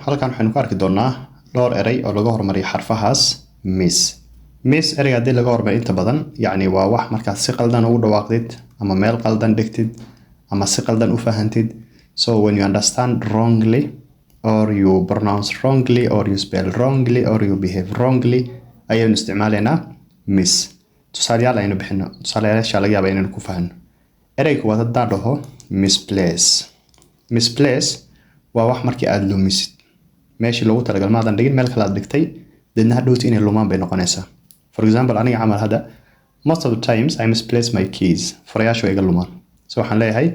Halkan waxaynu ku arki doonaa dhowr erey oo laga hormariyo xarfahaas mis. Mis ereyga haddii laga hormariyo, inta badan yacni waa wax markaad si qaldan ugu dhawaaqdid ama meel qaldan dhigtid ama si qaldan u fahantid. So when you understand wrongly or you pronounce wrongly or you spell wrongly or you behave wrongly ayaynu isticmaalaynaa mis. Tusaalayaal aynu bixino, tusaalayaasha laga yaaba inaynu ku fahanno. Ereyga koowaad haddaan dhaho misplace. Misplace waa wax markii aada lumisid, meeshii loogu talagal maadan dhigin, meel kale aad dhigtay, deedna hadhowti inay lumaan bay noqonaysaa. For example, aniga camal hadda, most of the times I misplace my keys. Furayaashu way iga lumaan. So waxaan leeyahay,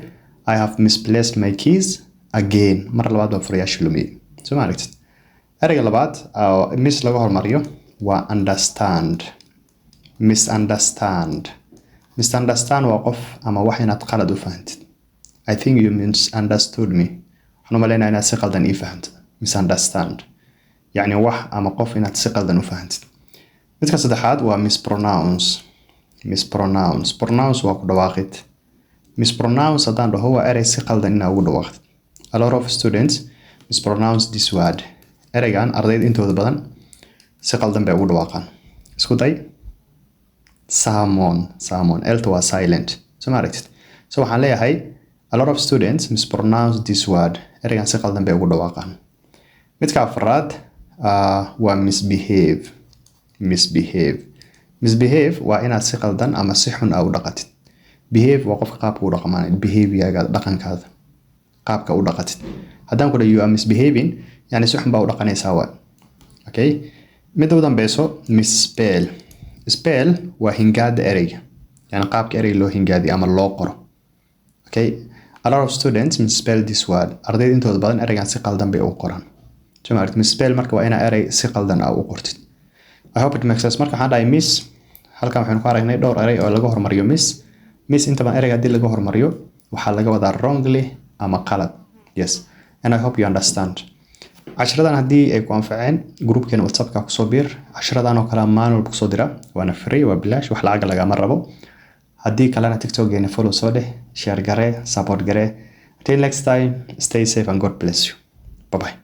"I have misplaced my keys again." Mar labaad baan furayaasha lumiyey. Soo ma aragtid? Ereyga labaad oo mis laga hormariyo waa understand. Misunderstand. Misunderstand waa qof ama wax inaad qalad u fahantid. "I think you misunderstood me." Waxaan u maleynayaa inaad si qaldan ii fahamtid. Misunderstand yacni wax ama qof inaad si qaldan u fahantid. Midka saddexaad waa mispronounce. Mispronounce, pronounce waa ku dhawaaqid. Mispronounce haddaan dhaho, waa erey si qaldan inaa ugu dhawaaqdid. A lot of students mispronounce this word. Ereygan ardayda intooda badan si qaldan bay ugu dhawaaqaan. Isku day. Sermon. Sermon, L-ta waa silent. Soo ma aragtid? So waxaan leeyahay, "A lot of students mispronounce this word." Ereygan si qaldan bay ugu dhawaaqaan. Midka afraad waa misbehave. Misbehave. Misbehave waa inaad si qaldan ama si xun a u dhaqatid. Behave waa qofka qaabka u dhaqmaanay, behaviorgaada, dhaqankaada, qaabka u dhaqatid. Haddaan ku dhaho "You are misbehaving," yani si xun baa u dhaqanaysaa waa. Okay, midda u dambeyso, misspell. Spell waa hingaada ereyga, yani qaabka ereyga loo hingaadiyo ama loo qoro. Okay, a lot of students misspell this word. Ardayda intooda badan ereygan si qaldan bay u qoraan. Soo ma aragtid? Misspell marka waa inaa erey si qaldan ah u qortid. I hope it makes sense. Marka waxaan dhahay mis, halkan waxaynu ku aragnay dhowr erey oo laga hormariyo mis. Mis inta badan ereyga haddii laga hormariyo, waxaa laga wadaa wrongly ama qalad. Yes, and I hope you understand. Cashiradan haddii ay ku anfaceen, groupkeena WhatsAppka kusoo biir. Cashiradan oo kale maalin walba kusoo dira, waana free, waa bilaash, wax lacag lagama rabo. Haddii kalena TikTokgeena follow soo dheh, share garee, support garee. Until next time, stay safe and God bless you. Bye bye.